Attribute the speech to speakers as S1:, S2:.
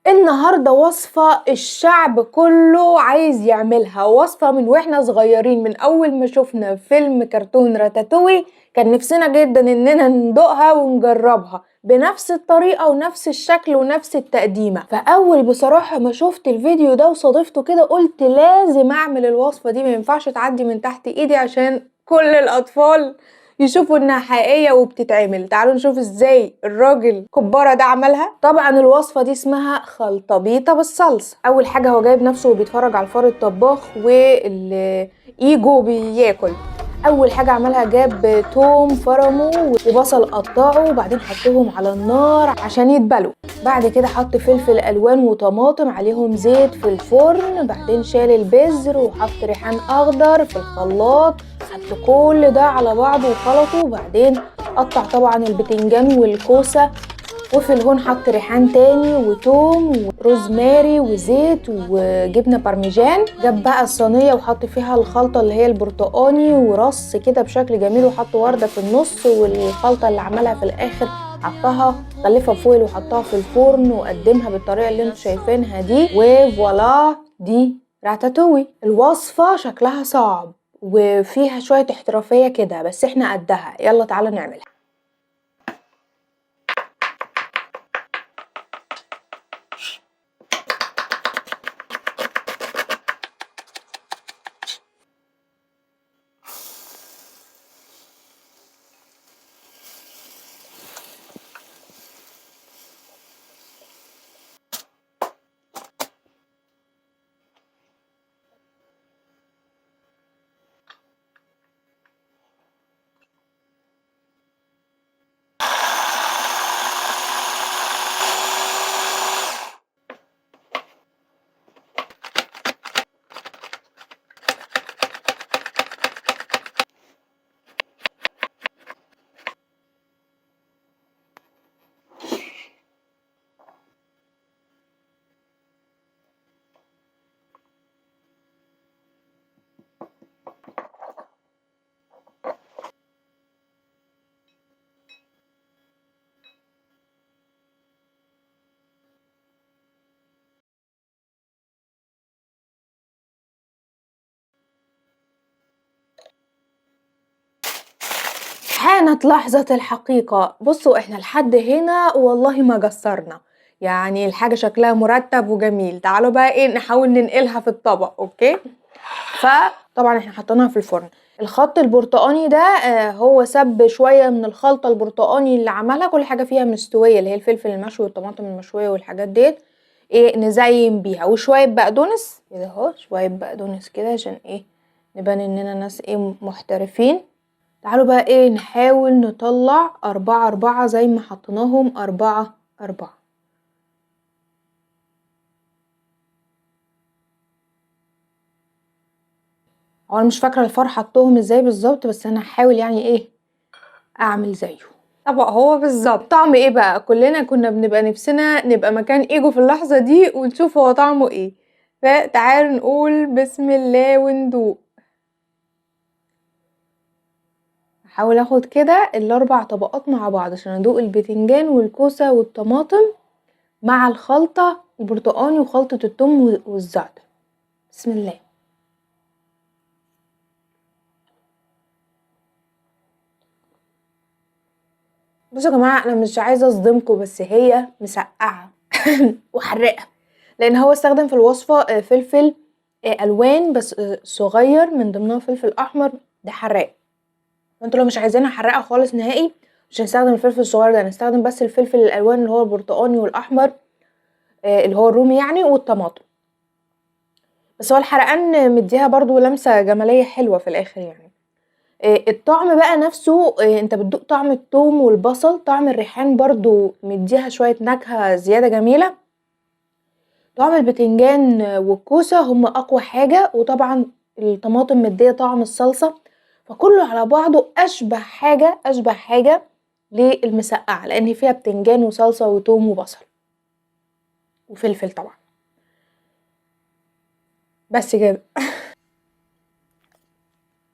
S1: النهاردة وصفة الشعب كله عايز يعملها، وصفة من واحنا صغيرين، من أول ما شفنا فيلم كرتون راتاتوي كان نفسنا جدا إننا ندوقها ونجربها بنفس الطريقة ونفس الشكل ونفس التقديمة. فأول بصراحة ما شفت الفيديو ده وصادفته كده قلت لازم أعمل الوصفة دي، ما ينفعش تعدي من تحت إيدي عشان كل الأطفال يشوفوا انها حقيقية وبتتعمل. تعالوا نشوف ازاي الراجل كبارة ده عملها. طبعا الوصفة دي اسمها خلطبيطة بالصلصة. اول حاجة هو جايب نفسه وبيتفرج على الفار الطباخ والايجو بياكل. اول حاجة عملها جاب توم فرمه وبصل قطعه وبعدين حطهم على النار عشان يتبلوا. بعد كده حط فلفل الوان وطماطم عليهم زيت في الفرن، بعدين شال البذر وحط ريحان اخضر في الخلاط، حط كل ده على بعضه وخلطه. وبعدين قطع طبعا البتنجان والكوسة، وفي الهون حط ريحان تاني وتوم وروزماري وزيت وجبنة بارميجان. جاب بقى الصينية وحط فيها الخلطة اللي هي البرتقاني ورص كده بشكل جميل، وحط وردة في النص، والخلطة اللي عملها في الآخر حطها غلفها فويل وحطها في الفرن وقدمها بالطريقة اللي انتوا شايفينها دي. وفوالا دي راتاتوي. الوصفة شكلها صعب وفيها شوية احترافية كده، بس احنا قدها. يلا تعالوا نعملها. حانت لحظة الحقيقة. بصوا احنا لحد هنا والله ما قصرنا، يعني الحاجة شكلها مرتب وجميل. تعالوا بقى ايه نحاول ننقلها في الطبق. okay، فطبعا احنا حطيناها في الفرن. الخط البرتقاني ده هو سب شوية من الخلطة البرتقاني اللي عملها، كل حاجة فيها مستوية اللي هي الفلفل المشوي والطماطم المشوية والحاجات ديت، ايه نزين بيها، وشوية بقدونس كده اهو، شوية بقدونس كده عشان ايه نبان اننا ناس ايه محترفين. تعالوا بقى ايه نحاول نطلع 4 4 زي ما حطيناهم 4 4. هو انا مش فاكرة الفار حطهم ازاي بالظبط، بس انا هحاول يعني ايه اعمل زيه. طبق هو بالظبط. طعم ايه بقى؟ كلنا كنا بنبقى نفسنا نبقى مكان ايجو في اللحظة دي ونشوف هو طعمه ايه. فتعالوا نقول بسم الله وندوق. هحاول اخد كده ال4 طبقات مع بعض عشان ادوق البتنجان والكوسة والطماطم مع الخلطة البرتقاني وخلطة التوم والزعتر. بسم الله. بصوا يا جماعة، انا مش عايزة اصدمكم، بس هي مسقعة وحراقة، لان هو استخدم في الوصفة فلفل الوان بس صغير، من ضمنها فلفل احمر ده حراق. فانتوا لو مش عايزينها حراقه خالص نهائي مش هنستخدم الفلفل الصغير ده، هنستخدم بس الفلفل الالوان اللي هو البرتقاني والاحمر اللي هو الرومي يعني، والطماطم. بس هو الحرقان مديها برضو لمسه جماليه حلوه في الاخر يعني. الطعم بقى نفسه انت بتدوق طعم الثوم والبصل، طعم الريحان برضو مديها شويه نكهه زياده جميله. طعم البتنجان والكوسه هم اقوى حاجه، وطبعا الطماطم مديه طعم الصلصه. فكله على بعضه اشبه حاجه، اشبه حاجه للمسقعه، لان فيها بتنجان وصلصه وتوم وبصل وفلفل طبعا. بس كده.